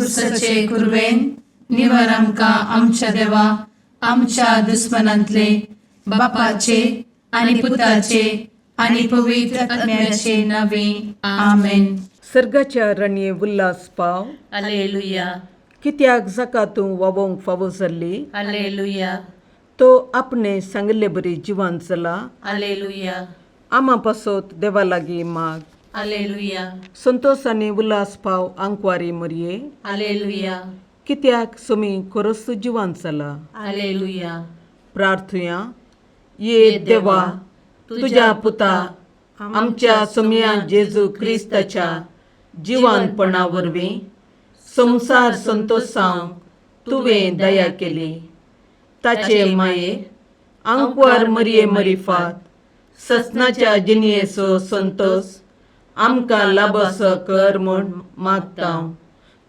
कुर्साचे कुरवेन निवर आमकां आमच्या देवा आमच्या दुस्मनांतले बापाचे आनी पुताचे आनी पवित्र आत्म्याचे नावे. आमेन. सर्गाच्या रणये उल्हास पाव. अलेलुया. कित्याक जाका तूं वावोंक फावो जाल्ली, अलेलुया. तो आपणे सांगिल्ले बरी जिवान चला. अलेलुया. आमा पासत देवा लागीं माग. अलेलुया. संतोस आनी उल्हास पाव आंकवारी मरये. अलेलुया. कित्याक सोमी खरोच जिवान चला. अलेलुया. प्रार्थुया. ये देवा, तुज्या पुता आमच्या सोमया जेजू क्रिस्ताच्या जिवानपणा वरवीं संवसार संतोसांव तुवें दया केली. ताचे माये आंकवार मरये मरिफात ससनाच्या जिणयेचो संतोस आमकां लाबसो कर म्हूण मागता,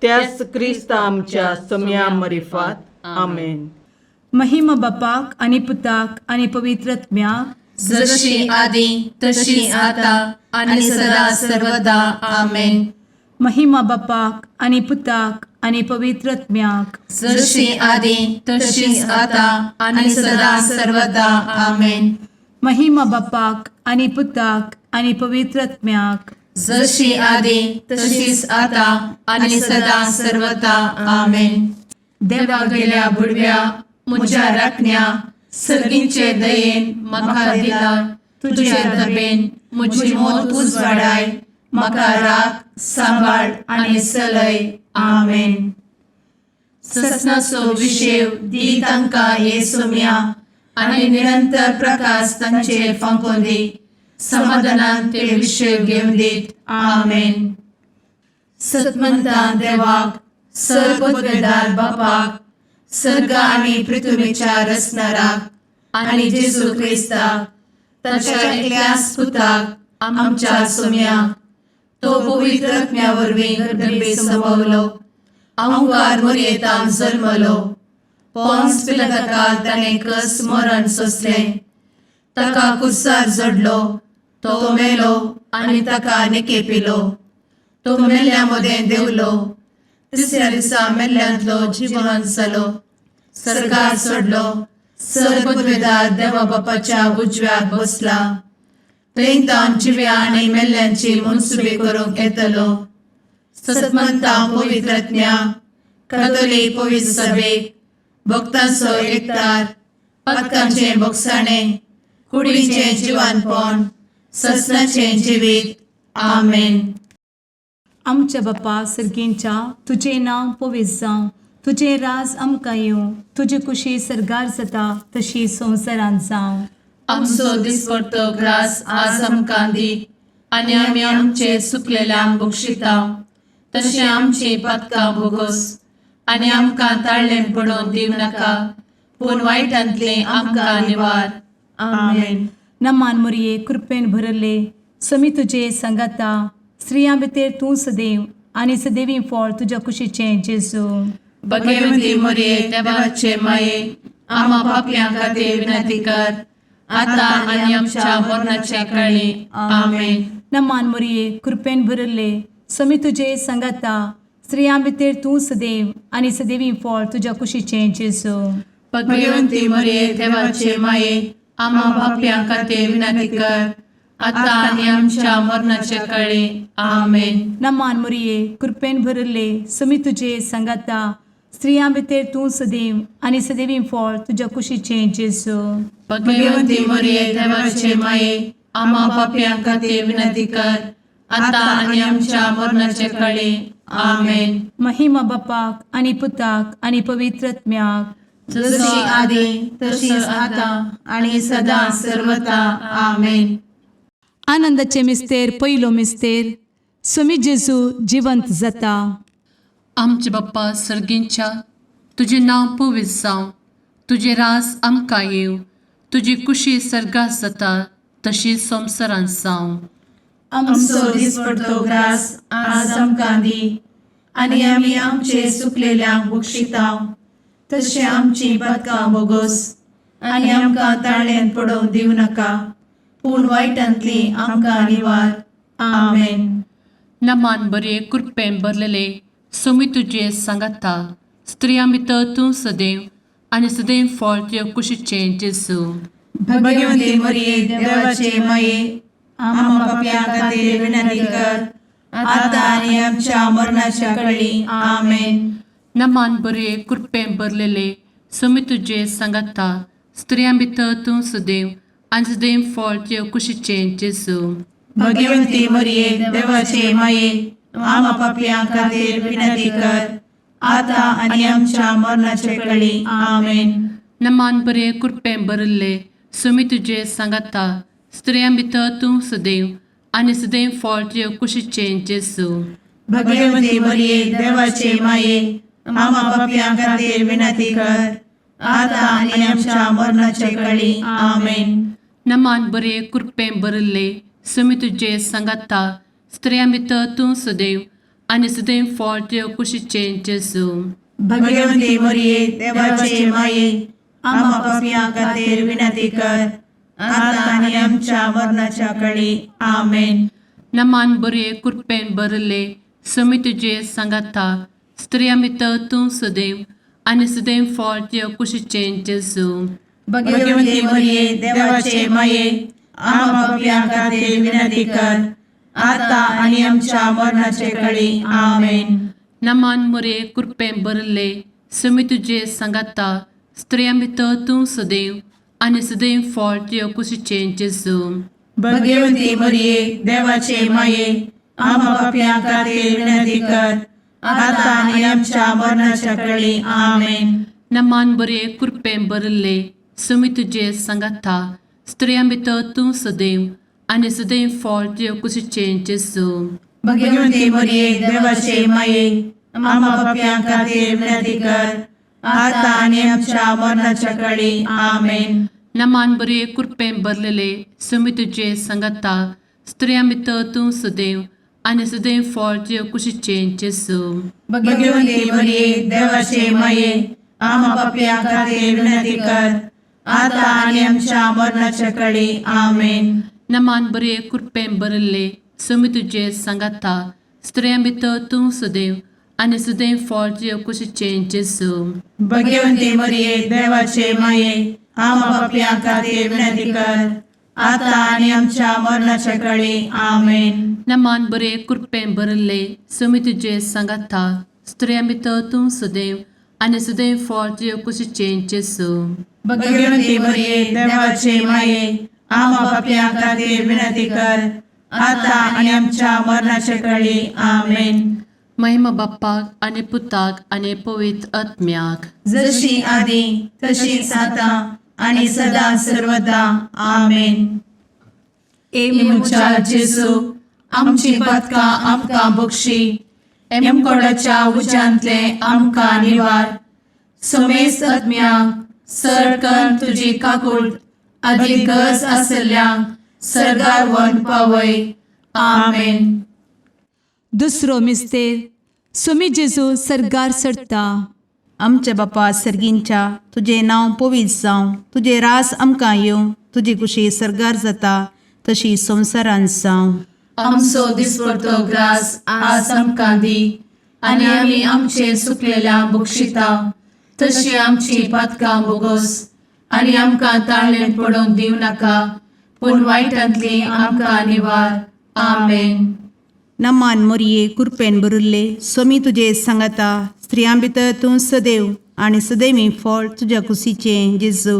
त्याच क्रिस्ता आमच्या सोमया मरिफात. आमेन. महिमा बापाक आनी पुताक आनी पवित्र आत्म्याक. जशी आदी तशी आता आणि सदा सर्वदा. आमेन. महिमा बापाक आनी पुताक आनी पवित्र आत्म्याक. जशी आदी तशीच आता आणि सदा सर्वदा. आमेन. महिमा बापाक आनी पुताक आनी पवित्र आत्म्याक. जशी आदी तशीच आता आणि सदा सर्वदा. आमेन. देवा गेल्या बुडव्या म्हज्या राखण्या, सर्गींचे दयेन म्हाका दिला तुझे दबेन म्हजी मोत उजवाडाय, म्हाका राख, सांबाळ आनी चलय. आमेन. ससनाचो विशेव दी तांकां ये सोम्या आनी निरंतर प्रकाश तांचेर फांकोवन दी. समाधानान ते विशेव घेवन दीत. आमेन. सतमंता देवाक, सर्वपदवेदार बापाक, सर्ग आनी पृथ्वीच्या रचणाराक आनी जेजू क्रिस्ताक ताच्या एकल्याच पुताक आमच्या सोम्याक, तो पवित्र आत्म्या वरवीं गर्भे संभवलो, अंकार मोरयेतान जल्मलो, पोन्स पिलाताकाल ताणें कस मरण सोंसलें, ताका कुर्सार जोडलो, तो मेलो आनी ताका निकेपिलो, तो मेल्ल्या मदें देंवलो, तिसऱ्या दिसा मेल्ल्यांतलो जिवन जालो, सरकार सोडलो, सर्वपदवेदार देवा बापाच्या उजव्याक बसला, थंय तावन जिव्या आनी मेल्ल्यांची मनसुबी करूंक येतलो. सतमंता पवित्रज्ञा कथोलीक पवित्र सभेक, भक्तांचो एकतार, पातकांचें बोगसाणें, कुडीचें जिवानपण, ससनाचें जिवीत. आमेन. आमच्या बापा सर्गींच्या, तुजें नांव पवित्र जावं, तुजें राज आमकां येवं, तुजी कुशी सर्गार जाता तशी संवसारांत जावं. आमचो दिसपडतो ग्रास आज आमकां दी आनी आमी आमचे सुकलेल्यांक बक्षिता तशें आमची पातकां भोगोस आनी आमकां ताळ्ळें पडोवन दिवं नाका, पूण वायटांतलें आमकां निवार. आमेन. नमान मोरये, कृपेन भरले, समी तुजे सांगाता, स्त्रियां भितर तूं सदैव आनी सदैवी फळ तुज्या कुशीचें जेजू. भगवती मोरये, देवाचे माये, आमा पापयां खातीर विनंती कर, आतां आनी आमच्या मरणाच्या काळी. आमेन. नमान मोरये, कृपेन भरले, समी तुजे सांगाता, स्त्रियां भितर तूं सदैव आनी सदैवी फळ तुज्या कुशीचें जेजू. भगवती मोरये, देवाचे माये, आमा पापयां खातीर विनंती कर, आतां आनी आमच्या मरणाच्या काळी. आमेन. नमान मोरये, कृपेन भरले, समी तुजे सांगाता, स्त्रियां भितर तूं सदैव आनी सदैवी फळ तुज्या कुशीचें जेजू. भगवती मोरये, देवाचे माये, आमा पापयां खातीर विनंती कर, आतां आनी आमच्या मरणाच्या काळी. आमेन. महिमा बापाक आनी पुताक आनी पवित्र आत्म्याक. जशी आदी तशीच आतां आनी सदां सर्वता. आमेन. आनंदाचे मिस्तेर, पयलो मिस्तेर, सुमी जेजू जिवंत जाता. आमचे बाप्पा सर्गींच्या, तुजें नांव पवित्र जावं, तुजें रास आमकां येवं, तुजी कुशी सर्गात जाता तशी संवसारांत जावं. आमचो दिसपडतो ग्रास आज आमकां दी आनी आमी आमचे सुकलेल्यांक बक्षिता तशें आमची पातकां बोगोस आनी आमकां ताळ्ळेंत पडोवंक दिवं नाका, पूण वायटांतली आमकां निवार. आमेन. नमान बरे, कृपेन भरलेले, सोमी तुजे सांगाता स्त्रियां भितर तूं सदैव आनी सदैव फळ तुजे कुशीचें जेजू. भगवंती मरिये, देवाचे माये, आम्हा पापयां खातीर विनंती कर, आता आनी आमच्या मरणाच्या कळी. आमेन. नमान बरे कृपें भरलेले, सोमी तुजे सांगाता स्त्रियां भितर तूं सदैव आनी सदैव फळ तुजे कुशीचें जेजू. भगवंती मरिये, देवाचे माये, आम्हा पापयां खातीर विनंती कर, आता आनी आमच्या मरणाच्या कळी. आमेन. नमान बरे कृपें भरिल्ले, सोमी तुजे सांगाता स्त्रियां भितर तूं सदैव आनी सदैव फळ तुजे कुशीचें जेजू. भगवंती मरिये, देवाचे माये, आम्हा पापयां खातीर विनंती कर, आता आनी आमच्या मरणाच्या कळी. आमेन. नमान बरे कृपें भरिल्ले, सोमी तुजे सांगाता स्त्रियां भितर तूं सदैव आनी सदैव फळ तुजे कुशीचें जेजू. भगवंती मरिये, देवाचे माये, आम्हा पापयां खातीर विनंती कर, आता आनी आमच्या मरणाच्या कळी. आमेन. नमान बरे कृपेन भरिल्ले, सोमी तुजे सांगाता स्त्रियां भितर तूं सदैव आनी सदैव फळ तुजे कुशीचें जेजू. भगवंती मरिये, देवाचे माये, आम्हा पापयां खातीर विनंती कर, आता आनी आमच्या मरणाचे कळी. आमेन. नमान मोरे कृपेन भरिल्ले, सोमी तुजे सांगाता स्त्रियां भितर तूं सदैव आनी सदैव फळ तुजे कुशीचें जेजू. भगवंती मरिये, देवाचे माये, आम्हा पापयां खातीर विनंती कर, आता आनी आमच्या मरणाच्या कळी. आमेन. नमान बरे कृपेन भरिल्ले, सोमी तुजे सांगाता स्त्रियां भितर तूं सदैव आनी सदैव फळ तुजे कुशीचें जेजू. भगवंती मरिये, देवाचे माये, आम्हा पापयां खातीर विनंती कर, आता आनी आमच्या मरणाच्या कळी. आमेन. नमान बरे कृपेन भरलेले, सोमी तुजे सांगाता स्त्रियां भितर तूं सदैव आनी सदैव फळ तुजे कुशीचें जेजू. भगवंती मरिये, देवाचे माये, आम्हा पापयां खातीर विनंती कर, आता आनी आमच्या मरणाच्या कळी. आमेन. नमान बरे कृपेन भरिल्ले, सोमी तुजे सांगाता स्त्रियां भितर तूं सदैव आनी सदैव फळ तुजे कुशीचें जेजू. भगवंती मरिये, देवाचे माये, आम्हा पापयां खातीर विनंती कर, आता आनी आमच्या मरणाच्या कळी. आमेन. नमान बरे कृपेन भरिल्ले, सोमी तुजे सांगाता स्त्रियां भितर तूं सदैव आनी सदैव फळ तुजे कुशीचें जेजू. भगवंती मरिये, देवाचे माये, आम्हा पापयां खातीर विनंती कर, आता आनी आमच्या मरणाच्या कळी. आमेन. महिमा बाप्पाक आनी पुताक आनी पवित्र आत्म्याक, जशी आदी तशीच आता आणि सदा सर्वदा. आमेन. ए म्हज्या जेजू, आमची पातकां आमकां बक्षी, एमकोडाच्या उज्यांतले आमकां निवार, समेस्त आत्म्यांक सरकन तुजी काकूळ आदी गरज आसल्ल्यांक सर्गार व्हरून पावय. आमेन. दुसरो मिस्तेर, सोमी जेजू सर्गार चडटा. आमच्या बापा सर्गींच्या, तुजें नांव पवित्र जावं, तुजें रास आमकां येवं, तुजी कुशी सर्गार जाता तशी संवसारांत जावं. आमचो दिसपडतो ग्रास आज आमकां दी, आनी आमी आमचे सुकलेल्या बक्षिता तशी आमची पातकां बोगोस, आनी आमकां ताळणें पडोवंक दिवं नाका, पूण वायटांतली आमकां निवार. आमेन. नमान मोरये, कुरपेन भरिल्ले, सोमी तुजे सांगाता, स्त्रियां भितर तूं सदैव आनी सदैवी फळ तुज्या कुशीचें जेजू.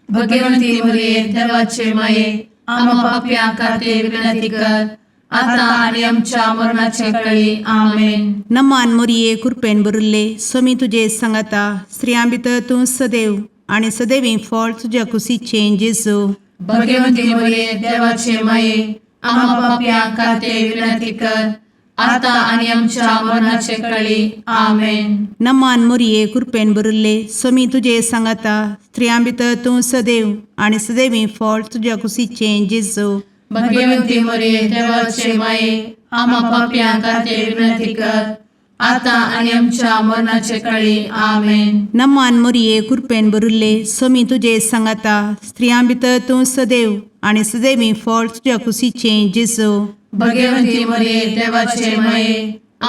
भगवंती मरिये, देवाचे माये, आम्हा पापयां खातीर विनंती कर, आता आनी आमच्या मरणाचे कळी. आमेन. नमान मोरये, कुरपेन भरिल्ले, सोमी तुजे सांगाता, स्त्रियां भितर तूं सदैव आनी सदैवी फळ तुज्या कुशीचें जेजू. भगवंती मरिये, देवाचे माये, आम्हा पापयां खातीर विनंती कर, आता आनी आमच्या मरणाचे कळी. आमेन. नमान मोरये, कुरपेन भरिल्ले, सोमी तुजे सांगाता, स्त्रियां भितर तूं सदैव आनी सदैवी फळ तुज्या कुशीचें जेजू. भगवंती मरिये, देवाचे माये, आम्हा पापयां खातीर विनंती कर, आता आनी आमच्या मरणाचे कळी. आमेन. नमान मोरये, कुरपेन भरिल्ले, सोमी तुजे सांगाता, स्त्रियां भितर तूं सदैव आनी सदैवी फळ तुज्या कुशीचें जेजू. भगवंती मरिये, देवाचे माये,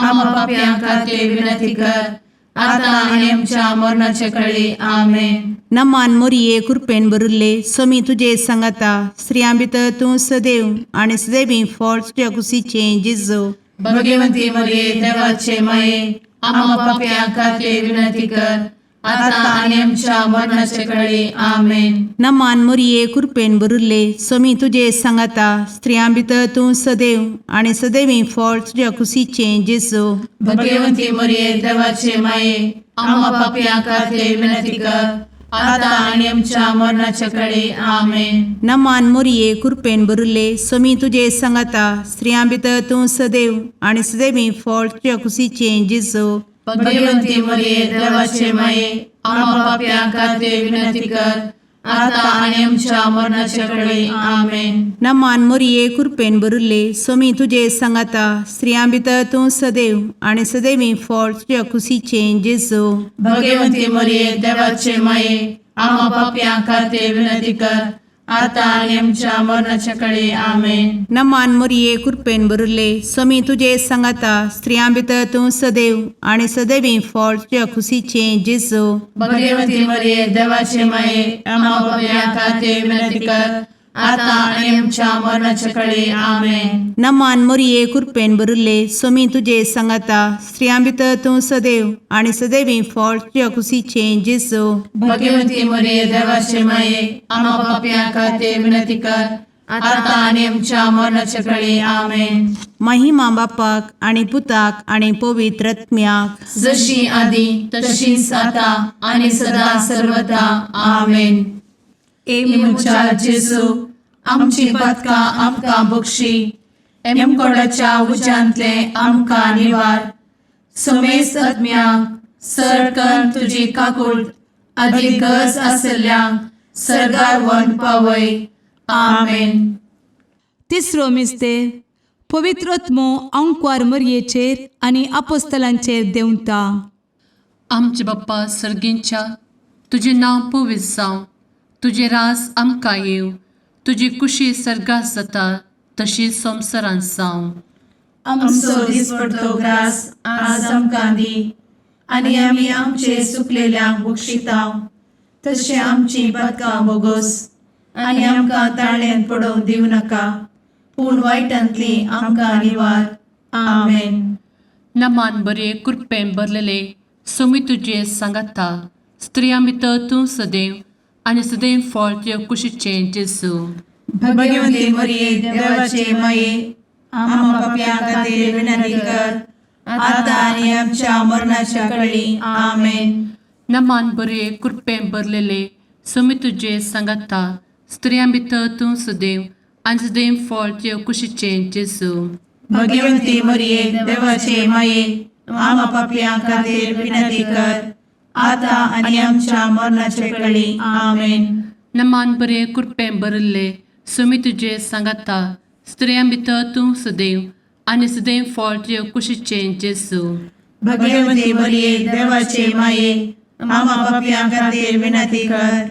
आम्हा पापयां खातीर विनंती कर आतां आनी आमच्या मरणाचे कळी. आमेन. नमान मोरये, कृपेन भरिल्ले, समी तुजे सांगाता, स्त्रियां भितर तूं सदैव आनी सदैवी फळ तुज्या कुशीचें जेजू. भगवंती मरिये, देवाचे माये, आम्हा पापयां खातीर विनंती कर आतां आनी आमच्या मरणाचे कळी. आमेन. नमान मोरये, कृपेन भरिल्ले, समी तुजे सांगाता, स्त्रियां भितर तूं सदैव आनी सदैवी फळ तुज्या कुशीचें जेजू. भगवंती मरिये, देवाचे माये, आम्हा पापयां खातीर विनंती कर आतां आनी आमच्या मरणाचे कळी. आमेन. नमान मोरये, कृपेन भरिल्ले, समी तुजे सांगाता, स्त्रियां भितर तूं सदैव आनी सदैवी फळ तुज्या कुशीचें जेजू. भगवंती मरिये, देवाचे माये, आम्हा पापयां खातीर विनंती कर आतां आनी आमच्या मरणाचे कळी. आमेन. नमान मोरये, कृपेन भरिल्ले, समी तुजे सांगाता, स्त्रियां भितर तूं सदैव आनी सदैवी फळ तुज्या कुशीचें जेजू. भगवंती मरिये, देवाचे माये, आम्हा पापयां खातीर विनंती कर आतां आनी आमच्या मरणाच्या कळी. आमेन. नमान मोरये, कृपेन भरिल्ले, समी तुजे सांगाता, स्त्रियां भितर तूं सदैव आनी सदैवी फळ तुज्या कुशीचें जेजू. भगवंती मरिये, देवाचे माये, आम्हा पापयां खातीर विनंती कर आतां आनी आमच्या मरणाच्या कळी. आमेन. नमान मोरये, कृपेन भरिल्ले, समी तुजे सांगाता, स्त्रियां भितर तूं सदैव आनी सदैवी फळ तुज्या कुशीचें जेजू. भगवंती मरिये, देवाचे माये, आम्हा पापयां खातीर विनंती कर आतां आनी आमच्या मरणाच्या कळी. आमेन. महिमा बापाक आनी पुताक आनी पवित्र आत्म्याक. जशी आदी तशीच आता आणि सदा सर्वदा. आमेन. ए म्हज्या जेजू, आमची पातकां आमकां बक्षी, एमकोडाच्या उज्यांतले आमकां निवार, समेस्त आत्म्यांक सरकन तुजी काकूट आदी गरज आसल्ल्यांक सरगार वन पावय. आमेन. तिसरो मिस्तेर, पवित्र आत्मो अंकवार मरयेचेर आनी आपोस्तलांचेर देंवता. आमचे बाप्पा सर्गींच्या, तुजें नांव पवित्र जावं, तुजें राज आमकां येवं, तुजी कुशी सर्गात जाता तशी संवसारांत जावं. आमचो दिसपडतो ग्रास आज आमकां दी आनी आमी आमचे सुकलेल्यांक बक्षितांव तशें आमची पातकां बोगोस आनी आमकां ताळ्यान पडोवंक दिवं नाका, पूण वायटांतली आमकां निवार. आमेन. नमान बरे, कृपेन भरलेले, सोमी तुजे सांगाता, स्त्रियां भितर तूं सदैव आनी सदैव फळ तुज्या कुशीचें जेजू. भगवंती मरिये, देवाचे माये, आम्हा पापयां खातीर विनंती कर आता आनी आमच्या मरणाच्या कळी. आमेन. नमान बरे, कृपेन भरलेले, सोमी तुजे सांगाता, स्त्रियां भितर तूं सदैव आनी सदैव फळ तुज्या कुशीचें जेजू. भगवंती मरिये, देवाचे माये, आम्हा पापयां खातीर विनंती कर आता आनी आमच्या मरणाच्या कळी. आमेन. नमान बरे, कृपेन भरिल्ले, सोमी तुजे सांगाता, स्त्रियां भितर तूं सदैव आनी सदैव फळ तुज्या कुशीचें जेजू. भगवंती मरिये, देवाचे माये, आम्हा पापयां खातीर विनंती कर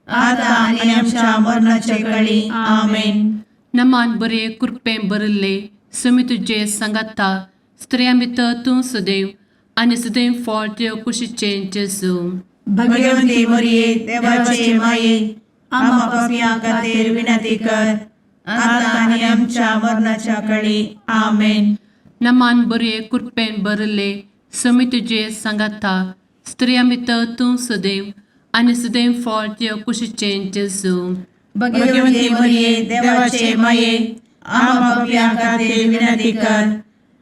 आता आनी आमच्या मरणाच्या कळी. आमेन. नमान बरे, कृपेन भरिल्ले, सोमी तुजे सांगाता, स्त्रियां भितर तूं सदैव आनी सदैव फळ तुज्या कुशीचें जेजू. भगवंती मरिये, देवाचे माये, आम्हा पापयां खातीर विनंती कर आता आनी आमच्या मरणाच्या कळी. आमेन. नमान बरे, कृपेन भरिल्ले, सोमी तुजे सांगाता, स्त्रियां भितर तूं सदैव आनी सदैव फळ तुज्या कुशीचें जेजू. भगवंती मरिये, देवाचे माये, आम्हा पापयां खातीर विनंती कर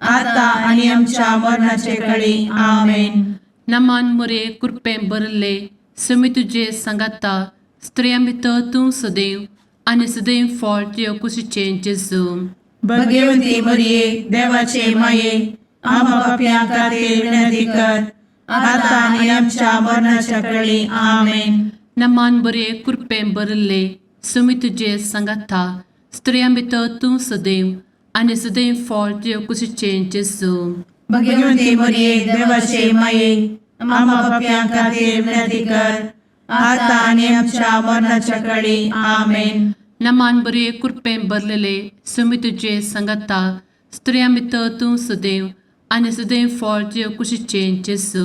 आता आनी आमच्या मरणाचे कळी. आमेन. नमान मुरे, कृपेन भरिल्ले, सोमी तुजे सांगाता, स्त्रियां भितर तूं सदैव आनी सदैव फळ तुज्या कुशीचें जेजू. भगवंती मरिये, देवाचे माये, आम्हा पापयां खातीर विनंती कर आता आनी आमच्या मरणाच्या कळी. आमेन. नमान बरे, कृपेन भरिल्ले, सोमी तुजे सांगाता, स्त्रियां भितर तूं सदैव आनी सदैव फळ तुज्या कुशीचें जेजू. भगवंती मरिये, देवाचे माये, आम्हा पापयां खातीर विनंती कर आता आनी आमच्या मरणाच्या कळी. आमेन. नमान बरे, कृपेन भरलेले, सोमी तुजे सांगाता, स्त्रियां भितर तूं सदैव आनी सदैव फळ तुजे कुशीचें जेजू.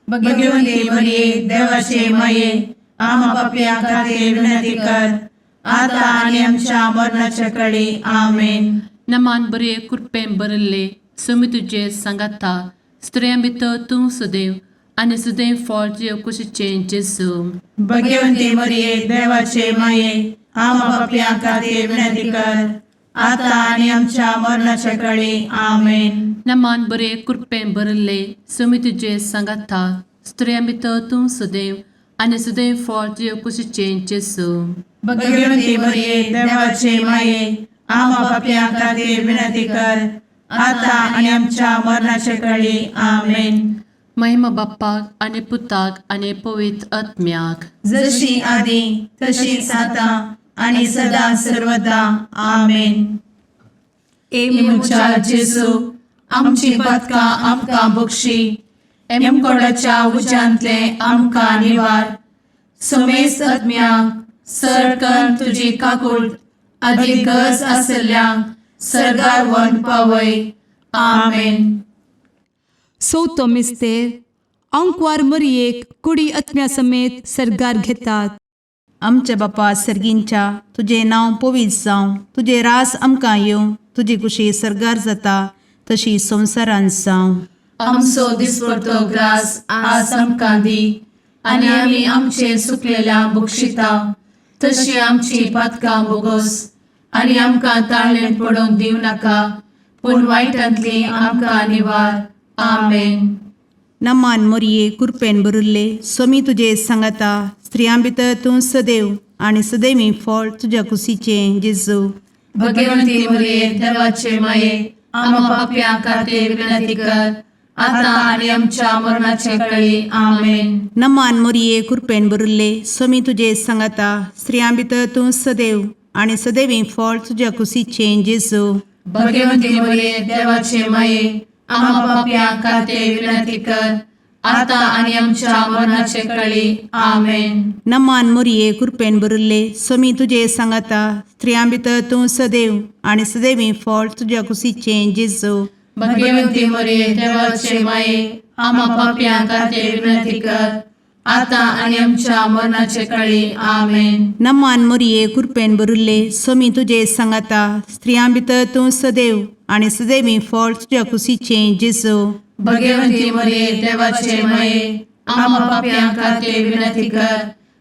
भगवंती मरिये, देवाचे माये, आमा पापयां खातीर विनंती कर, आता आनी आमच्या मरणाच्या कडी. आमेन. नमान बरे कृपेन भरिल्ले, स्वामी तुजे सांगाता, स्त्रियां भितर तूं सदैव आनी सदैव फळ तुजे कुशीचें जेजू. भगवंती मरिये, देवाचे माये, आमा पापयां खातीर विनंती कर, आता आनी आमच्या मरणाच्या कडी. आमेन. नमान बरे कृपेन भरिल्ले, स्वामी तुजे सांगाता, स्त्रियां भितर तूं सदैव आनी सदैव फळ तुजे कुशीचें जेजू. भगवंती मरिये, देवाचे माये, आमा पापयां खातीर विनंती कर, आता आनी आमच्या मरणाच्या कडी. आमेन. महिमा बाप्पाक आनी पुताक आनी पवित्र आत्म्याक, जशी आदी तशीच आता आणि सदा सर्वदा. आमेन. ए म्हज्या जेजू, आमची पातकां आमकां बक्षी, एमकोडाच्या उज्यांतले आमकां निवार, समेस्त आत्म्यांक सरकन तुजी काकूळ आदी गरज आसल्ल्यांक सरगार व्हरून पावय. आमेन. चवथो मिस्तेर, आंकवार मरियेक कुडी आत्म्या समेत सर्गार घेतात. आमच्या बापा सर्गींच्या, तुजें नांव पवित्र जावं, तुजें रास आमकां येवं, तुजी कुशी सर्गार जाता तशी संवसारांत जावं. आमचो दिसपडतो ग्रास आज आमकां दी, आनी आमी आमचे सुकलेल्या बक्षिता तशी आमची पातकां बोगोस, आनी आमकां ताळणेंत पडोवंक दिवं नाका, पूण वायटांतली आमकां निवार. आमेन. नमान मोरये, कुरपेन भरिल्ले, स्वामी तुजे सांगाता, स्त्रियां भितर तूं सदैव आनी सदैवी फळ तुज्या कुशीचें जेजू. भगवंती मरिये, देवाचे माये, आमा पापयां खातीर विनंती कर, आता आनी आमच्या मरणाचे कळी. आमेन. नमान मोरये, कुरपेन भरिल्ले, स्वामी तुजे सांगाता, स्त्रियां भितर तूं सदैव आनी सदैवी फळ तुज्या कुशीचें जेजू. भगवंती मरिये, देवाचे माये, आमा पापयां खातीर विनंती कर, आता आनी आमच्या मरणाचे कळी. आमेन. नमान मोरये, कुरपेन भरिल्ले, स्वामी तुजे सांगाता, स्त्रियां भितर तूं सदैव आनी सदैवी फळ तुज्या कुशीचें जेजू. भगवंती मरिये, देवाचे माये, आमा पापयां खातीर विनंती कर, आता आनी आमच्या मरणाचे कळी. आमेन. नमान मोरये, कुरपेन भरिल्ले, स्वामी तुजे सांगाता, स्त्रियां भितर तूं सदैव आनी सदैवी फळ तुज्या कुशीचें जेजू. भगवंती मरिये, देवाचे माये, आमा पापयां खातीर विनंती कर,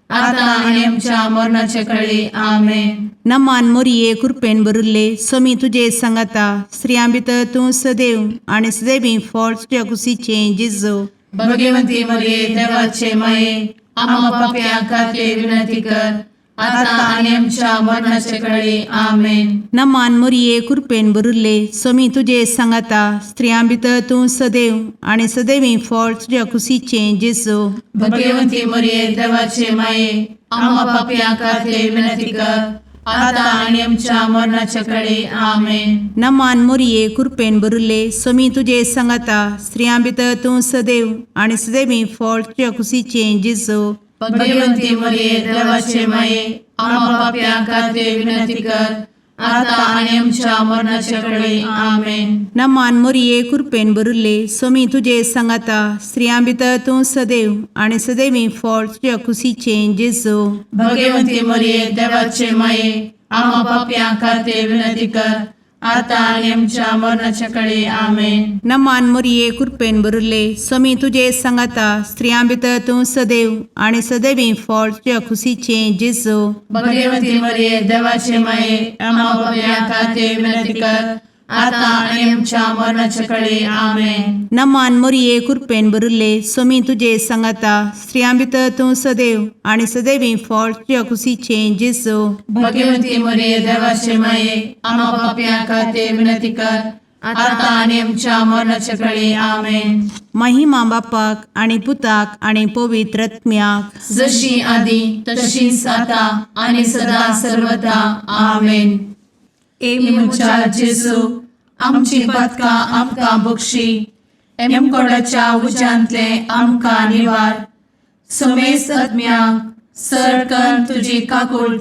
आता आनी आमच्या मरणाचे कळी. आमेन. नमान मोरये, कुरपेन भरिल्ले, स्वामी तुजे सांगाता, स्त्रियां भितर तूं सदैव आनी सदैवी फळ तुज्या कुशीचें जेजू. भगवंती मरिये, देवाचे माये, आमा पापयां खातीर विनंती कर, आता आनी आमच्या मरणाचे कळी. आमेन. नमान मोरये, कुरपेन भरिल्ले, स्वामी तुजे सांगाता, स्त्रियां भितर तूं सदैव आनी सदैवी फळ तुज्या कुशीचें जेजू. भगवंती मरिये, देवाचे माये, आमा पापयां खातीर विनंती कर, आता आनी आमच्या मरणाचे कळी. आमेन. नमान मोरये, कुरपेन भरिल्ले, स्वामी तुजे सांगाता, स्त्रियां भितर तूं सदैव आनी सदैवी फळ तुज्या कुशीचें जेजू. भगवंती मरिये, देवाचे माये, आमा पापयां खातीर विनंती कर, आता आनी आमच्या मरणाचे कळी. आमेन. नमान मोरये, कुरपेन भरिल्ले, स्वामी तुजे सांगाता, स्त्रियां भितर तूं सदैव आनी सदैवी फळ तुज्या कुशीचें जेजू. भगवंती मरिये, देवाचे माये, आमा पापयां खातीर विनंती कर, आता आनी आमच्या मरणाच्या कळी. आमेन. नमान मोरये, कुरपेन भरिल्ले, स्वामी तुजे सांगाता, स्त्रियां भितर तूं सदैव आनी सदैवी फळ तुज्या कुशीचें जेजू. भगवंती मरिये, देवाचे माये, आमा पापयां खातीर विनंती कर, आता आनी आमच्या मरणाच्या कळी. आमेन. नमान मोरये, कुरपेन भरिल्ले, स्वामी तुजे सांगाता, स्त्रियां भितर तूं सदैव आनी सदैवी फळ तुज्या कुशीचें जेजू. भगवंती मरिये, देवाचे माये, आमा पापयां खातीर विनंती कर, आता आनी आमच्या मरणाच्या कळी. आमेन. महिमा बापाक आनी पुताक आनी पवित्र आत्म्याक, जशी आदी तशीच आता आणि सदा सर्वदा. आमेन. ए म्हज्या जेजू, आमची पातकां आमकां बक्षी, एमकोडाच्या उज्यांतले आमकां निवार, समेस्त आत्म्यांक सरकन तुजी काकूळ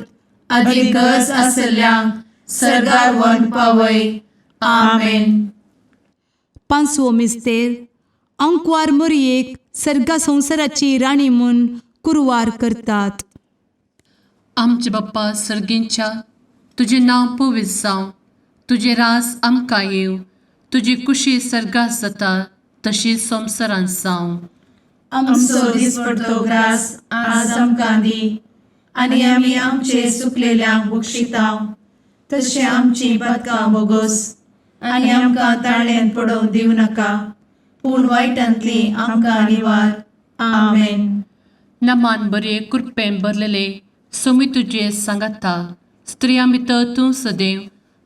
आदी गरज आसल्ल्यांक सरगार व्हरून पावय. आमेन. पांचवो मिस्तेर आंकवार मोरयेक सर्गा संवसाराची राणी म्हूण कुरवार करतात. आमचे बाप्पा सर्गींच्या, तुजें नांव पवित्र जावं, तुजें राज आमकां येवं, तुजी कुशी सर्गात जाता तशी संवसारांत जावं. आमचो दिसपडतो ग्रास आज आमकां दी आनी आमी आमचे सुकलेल्यांक बक्षितांव तशें आमची पदकां बोगोस आनी आमकां ताळ्यान पडोवंक दिवं नाका पूण वायटांतली आमकां निवार. आमेन. नमान बरे कृपेन भरलेले सोमी तुजे सांगाता, स्त्रियां भितर तूं सदैव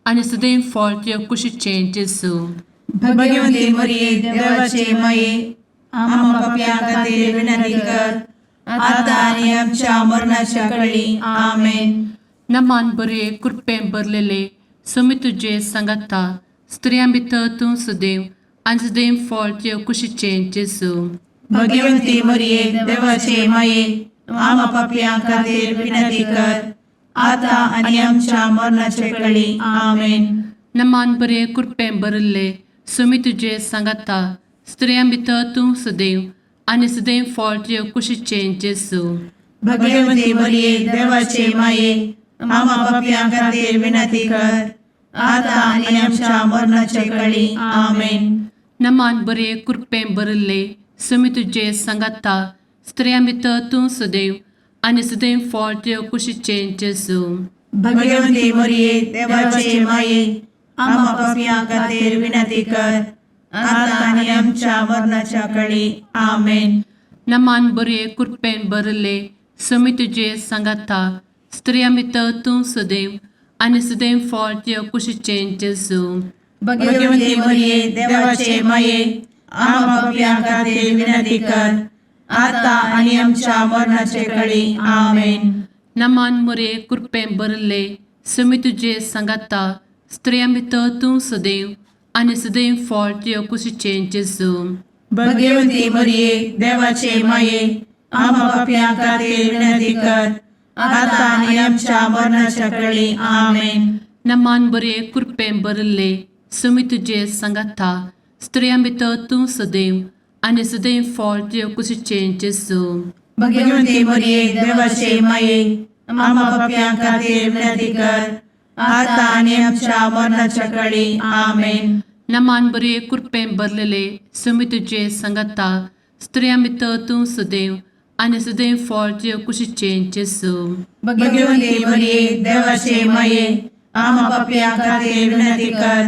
आनी सदैव फळ तुजे कुशीचें जेजू. भगवंती मरिये, देवाचे माये, आम्हा पापयां खातीर विनंती कर आता आनी आमच्या मरणाच्या कळी. आमेन. नमान बरे कृपेन भरलेले सोमी तुजे सांगाता, स्त्रियां भितर तूं सदैव आनी सदैव फळ तुजे कुशीचें जेजू. भगवंती मरिये, देवाचे माये, आम्हा पापयां खातीर विनंती कर आता आनी आमच्या मरणाच्या कळी. आमेन. नमान बरे कृपेन भरिल्ले सोमी तुजे सांगाता, स्त्रियां भितर तूं सदैव आनी सदैव फळ तुजे कुशीचें जेजू. भगवंती मरिये, देवाचे माये, आम्हा पापयां खातीर विनंती कर आता आनी आमच्या मरणाच्या कळी. आमेन. नमान बरे कृपेन भरिल्ले सोमी तुजे सांगाता, स्त्रियां भितर तूं सदैव आनी सदैव फळ तुजे कुशीचें जेजू. भगवंती मरिये, देवाचे माये, आम्हा पापयां खातीर विनंती कर आता आनी आमच्या मरणाच्या कळी. आमेन. नमान बरे कृपेन भरिल्ले सोमी तुजे सांगाता, स्त्रियां भितर तूं सदैव आनी सदैव फळ तुजे कुशीचें जेजू. भगवंती मरिये, देवाचे माये, आम्हा पापयां खातीर विनंती कर आता आनी आमच्या मरणाचे कळी. आमेन. नमान मोरे कृपेन भरिल्ले सोमी तुजे सांगाता, स्त्रियां भितर तूं सदैव आनी सदैव फळ तुजे कुशीचें जेजू. भगवंती मरिये, देवाचे माये, आम्हा पापयां खातीर विनंती कर आता आनी आमच्या मरणाच्या कळी. आमेन. नमान बरे कृपेन भरिल्ले सोमी तुजे सांगाता, स्त्रियां भितर तूं सदैव आनी सदैव फळ तुजे कुशीचें जेजू. भगवंती मरिये, देवाचे माये, आम्हा पापयां खातीर विनंती कर आता आनी आमच्या मरणाच्या कळी. आमेन. नमान बरे कृपेन भरलेले सोमी तुजे सांगाता, स्त्रियां भितर तूं सदैव आनी सदैव फळ तुजे कुशीचें जेजू. भगवंती मरिये, देवाचे माये, आम्हा पापयां खातीर विनंती कर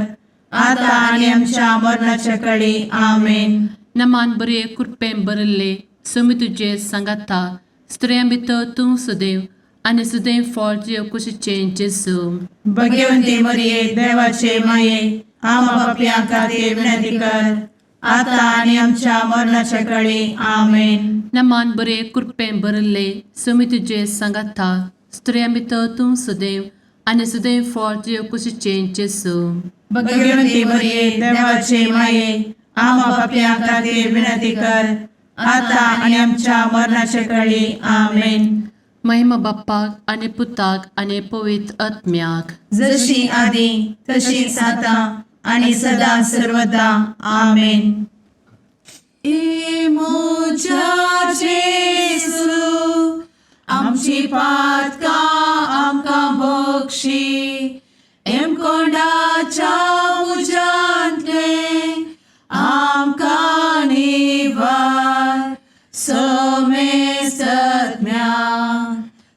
आता आनी आमच्या मरणाच्या कळी. आमेन. नमान बरे कृपेन भरिल्ले सोमी तुजे सांगाता, स्त्रियां भितर तूं सदैव आनी सदैव फळ तुजे कुशीचें जेजू. भगवंती मरिये, देवाचे माये, आम्हा पापयां खातीर विनंती कर आता आनी आमच्या मरणाच्या कळी. आमेन. नमान बरे कृपेन भरिल्ले सोमी तुजे सांगाता, स्त्रियां भितर तूं सदैव आनी सदैव फळ तुजे कुशीचें जेजू. भगवंती मरिये, देवाचे माये, आम्हा पापयां खातीर विनंती कर आता आनी आमच्या मरणाच्या कळी. आमेन. महिमा बाप्पाक आनी पुताक आनी पवित्र आत्म्याक, जशी आदी तशीच आता आणि सदा सर्वदा. आमेन. ए म्हज्या जेजू, आमची पातकां आमकां बक्षी, एमकोंडाच्या उज्यांतलें आमकां निवार, समेस्तज्ञा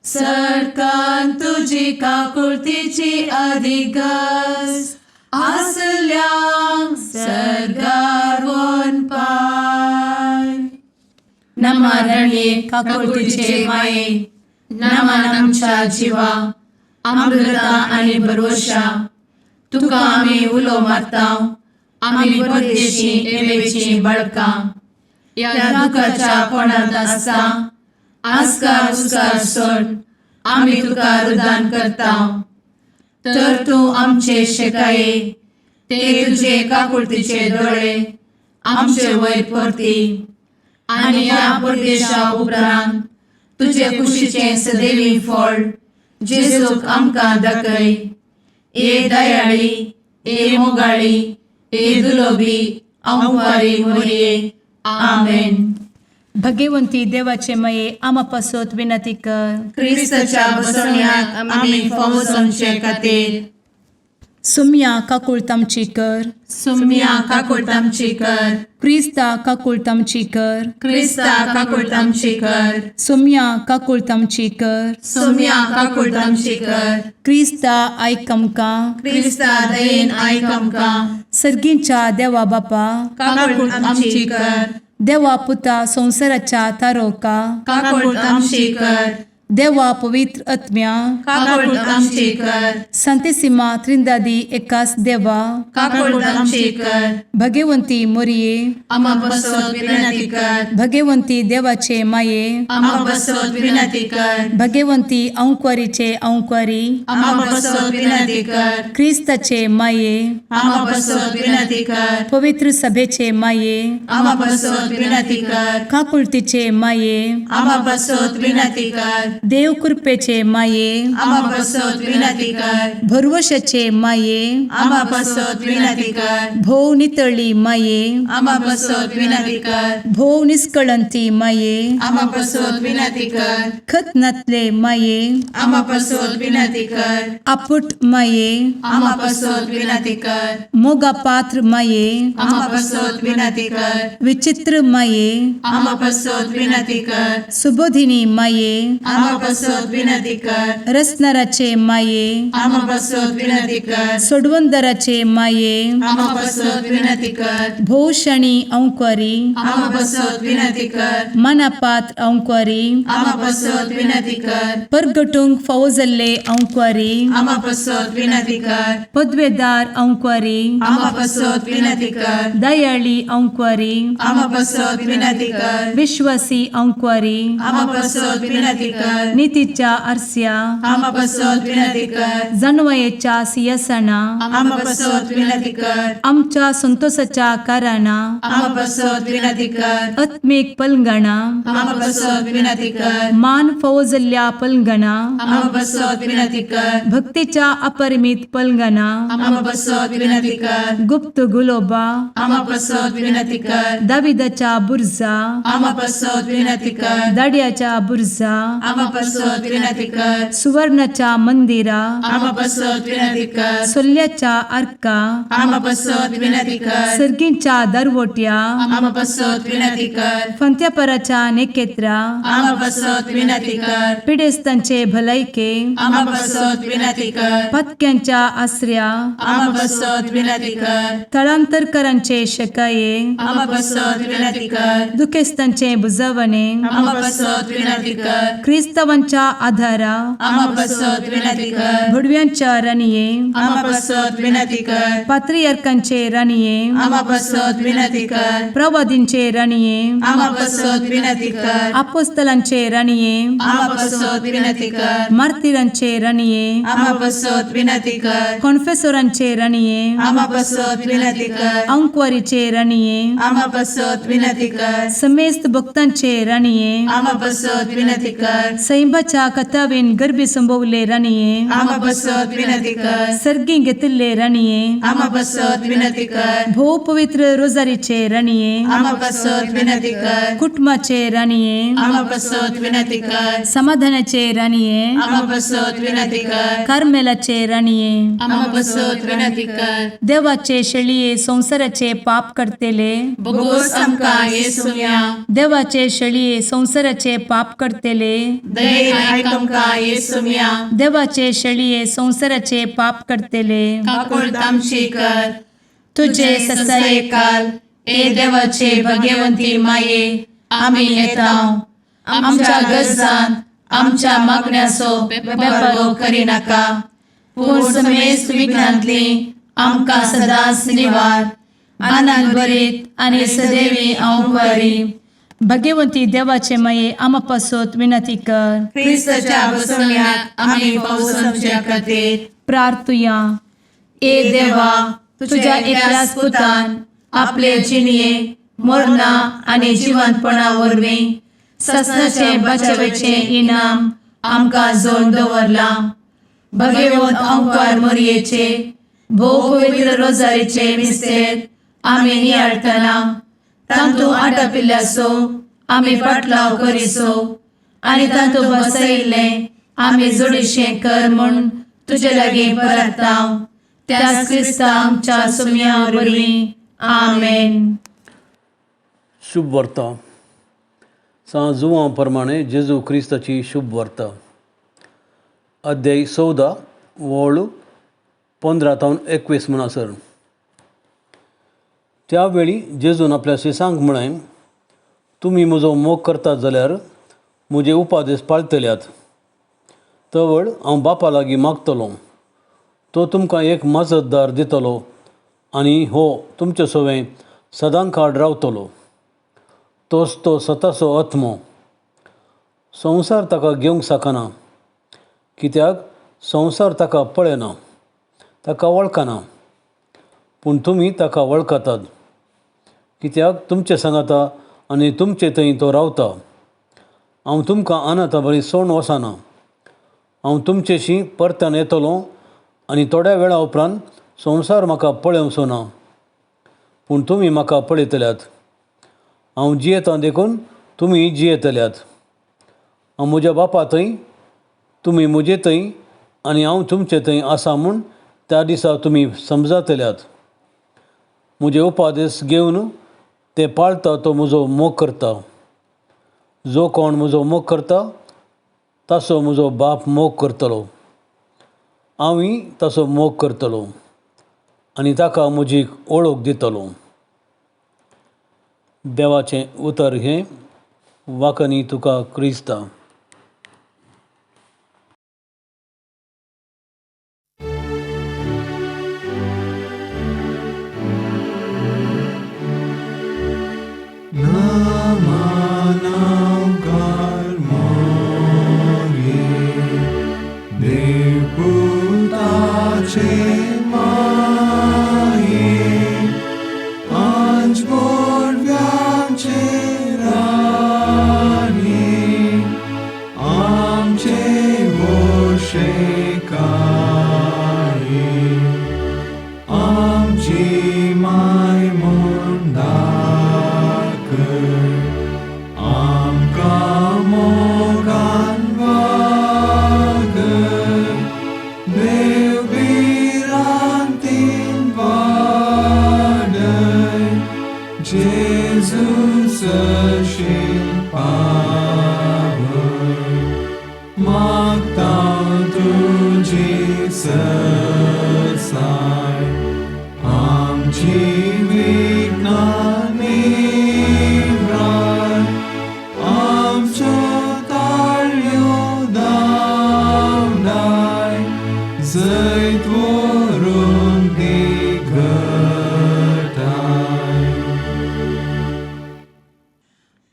सरकान तुजी काकुळतीची अधिगस आसल्यांक सर्गार वनपाय. नमरणये काकुळतीचे माये, नमन आमच्या जिवा, अमृता आणि भरवशा, तुका आमी उलो मारता, आमी परदेशी एवेची बळकां, ह्या दुखाच्या कोणांत आसता आस्कार उस्कार सोड आमी तुका रुदान करता, तर तूं आमचे शेकाये ते तुजे काकुळतीचे दोळे आमचे वयर परती आनी ह्या परदेशा उपरांत तुजे कुशीचें सदैवी फळ जेजूक आमकां दाखय. ए दयाळी, ए मोगाळी, ए दुलोबी आंवकारी मोरये. आमेन. भगवंती देवाचे मये आमा पासत विनंती कर. क्रिस्ताच्या बसवण्याक आमी फावो जावचे खातीर. सुम्या काकुळट आमची कर. सुम्या काकुळट आमची कर. क्रिस्ता काकुळट आमची कर. क्रिस्ता काकुळट आमची कर. सुम्या काकुळट आमची कर. सुम्या काकुळट आमची कर. क्रिस्ता आयक आमकां. क्रिस्ता दयेन आयक आमकां. सर्गींच्या देवा बापा, काकुळट आमची कर. देवा पुता संवसाराच्या तारोका, काकुळट आमची कर. देवा पवित्र आत्म्या, काकुळट आमची कर. संतेसिमा त्रिंदादी एकास देवा, काकुळट आमची कर. भगवंती मोरये, आमा पासत विनंती कर. भगवंती देवाचे माये, आमा पासत विनंती कर. भगवंती अंकुरीचे अंकुरी, आमा पासत विनंती कर. क्रिस्ताचे माये, आमा पासत विनंती कर. पवित्र सभेचे माये, आमा पासत विनंती कर. काकुळतीचे माये, आमा पासत विनंती कर. देव कृपेचे माये, आमा पासत विनंती कर. भरवशाचे माये, आमा पासत विनंती कर. भोव नितळी माये, आमा पासत विनंती कर. भोव निष्कळंती माये, आमा पासत विनंती कर. खत नातले माये, आमा पासत विनंती कर. आपुट माये, आमा पासत विनंती कर. मोगा पात्र माये, आमा पासत विनंती कर. विचित्र माये, आमा पासत विनंती कर. सुबोधिनी माये, आमा पासत विनंती कर. रसनाराचे माये, आमा पासत विनंती कर. सोडवंदराचे माये, आमा पासत विनंती कर. भोवशणी अंकुरी, आमा पासत विनंती कर. मनापात्र अंकुरी, आमा पासत विनंती कर. परगटूंक फावो जाल्ले अंकुरी, आमा पासत विनंती कर. पदवेदार अंकुरी, आमा पासत विनंती कर. दयाळी अंकुरी, आमा पासत विनंती कर. विश्वासी अंकुरी, आमा पासत विनंती कर. नितीच्या आरस्या, आमा पासत विनंती कर. जानवयेच्या सियासना, आमा पासत विनंती कर. आमच्या संतोषाच्या कारणां, आमा पासत विनंती कर. आत्मीक पलंगणा, आमा पासत विनंती कर. मान फावो जाल्ल्या पलंगणा, आमा पासत विनंती कर. भक्तीच्या अपरिमित पलंगणा, आमा पासत विनंती कर. गुप्त गुलोबा, आमा पासत विनंती कर. दाविदाच्या बुर्जा, आमा पासत विनंती कर. दाड्याच्या बुर्जा, आमा पासत विनंती कर. सुवर्णाच्या मंदिरा, आमा पासत विनंती कर. सोल्ल्याच्या आर्का, आमा पासत विनंती कर. सर्गींच्या दरवट्या, आमा पासत विनंती कर. फंत्यापराच्या नेकेत्रा, आमा पासत विनंती कर. पिडेस्तांचे भलायके, आमा पासत विनंती कर. पत्क्यांच्या आसऱ्या, आमा पासत विनंती कर. थळांतरकरांचे शकाये, आमा पासत विनंती कर. दुखेस्तांचे बुजवणे, आमा पासत विनंती कर. क्रिस्तावांच्या आधारा, आमा पासत विनंती कर. भुडव्यांच्या राणये, आमा पासत विनंती कर. पात्रियार्कांचे राणये, आमा पासत विनंती कर. प्रवादींचे राणये, आमा पासत विनंती कर. आपोस्तलांचे राणये, आमा पासत विनंती कर. मार्तिरांचे राणये, आमा पासत विनंती कर. कॉन्फेसोरांचे राणये, आमा पासत विनंती कर. अंकुवारीचे राणये, आमा पासत विनंती कर. समेस्त भक्तांचे राणये, आमा पासत विनंती कर. सैंबाच्या कथावेन गर्भी संभवले राणये, आमा पासत विनंती कर. सर्गी घेतिल्ले राणये, आमा पासत विनंती कर. भोव पवित्र रोजारीचे राणये, आमा पासत विनंती कर. कुटुंबाचे राणये, आमा पासत विनंती कर. समाधानाचे राणये, आमा पासत विनंती कर. कार्मेलाचे राणये, आमा पासत विनंती कर. देवाचे शेळये संवसाराचे पाप करतेले, बोगोस आमकां येसुम्या. देवाचे शेळये संवसाराचे पाप करतेले, दयेन आयक आमकां येसुम्या. देवाचे शेळये संवसाराचे पाप करतेले, काकुळट आमची कर. तुझे ससायेकाल ए देवाचे भगवंती माये, आमी येता आमच्या गरजान आमच्या मागण्याचो बेपारो करिनाका, पूण समेस्त विघ्नांतली आमकां सदांच निवार. आनंद भरीत आनी सदैवी अंकुरी. भगवंती देवाचे माये आमा पासत विनंती कर. क्रिस्ताच्या बसवण्याक आमी फावो समच्या खातीर. प्रार्थुया. ए देवा, तुझ्या एकल्याच पुतान आपले जिणये मरणा आनी जिवंतपणा वरवीं ससनाचें बचावेचें इनाम आमकां जोड दवरलां. भगवंत अंकार मोरयेचे भोव पवित्र रोजारीचे मिस्तेर आमी नियाळटना तांतू आटापिल्ल्याचो आमी पाटलाव करिसो आनी तांतू बसयिल्लें आमी जोडीशें कर म्हूण तुजे लागीं परताव त्याच क्रिस्ता आमच्या सुमया वरवीं. आमेन. शुभ वार्ता सां जुवां प्रमाणे जेजू क्रिस्ताची शुभ वार्ता, अध्याय 14 वळ 15 तावन 21 म्हणसर. त्या वेळी जेजून आपल्या शिसांक म्हळें, तुमी म्हजो मोग करतात जाल्यार म्हजे उपादेश पाळटल्यात. तवळ हांव बापा लागीं मागतलो, तो तुमकां एक मजतदार दितलो आनी हो तुमचे सवें सदां काळ रावतलो. तोच तो सताचो आत्मो. संवसार ताका घेवंक शकना, कित्याक संवसार ताका पळयना, ताका वळखना. पूण तुमी ताका वळखतात, कित्याक तुमचे सांगाता आनी तुमचे थंय तो रावता. हांव तुमकां अनाथा बरी सोडून वचना. हांव तुमचेशी परत्यान येतलो आनी थोड्या वेळा उपरांत संवसार म्हाका पळोवचो ना, पूण तुमी म्हाका पळयतल्यात. हांव जियेतां देखून तुमी जियेतल्यात. हांव म्हज्या बापा थंय, तुमी म्हजे थंय आनी हांव तुमचे थंय आसा म्हूण त्या दिसा तुमी समजतल्यात. म्हजे उपादेश घेवन ते पाळता तो म्हजो मोग करता. जो कोण म्हजो मोग करता ताचो म्हजो बाप मोग करतलो, हांवूय ताचो मोग करतलो आनी ताका म्हजी वळख दितलो. देवाचें उतर हें. वाकनी तुका क्रिस्ता.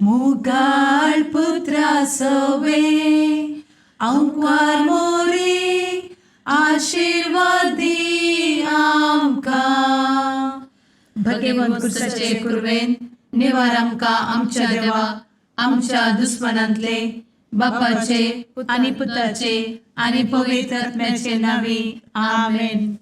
मुगाळ पुत्रा सवे अंकार मोरी आशीर्वादी आमकां. भगवंत कुर्साचे कुर्वेन निवार आमकां आमच्या देवा आमच्या दुस्मनांतले बापाचे आनी पुताचे आनी पवित्र आत्म्याचे नांवी. आमेन.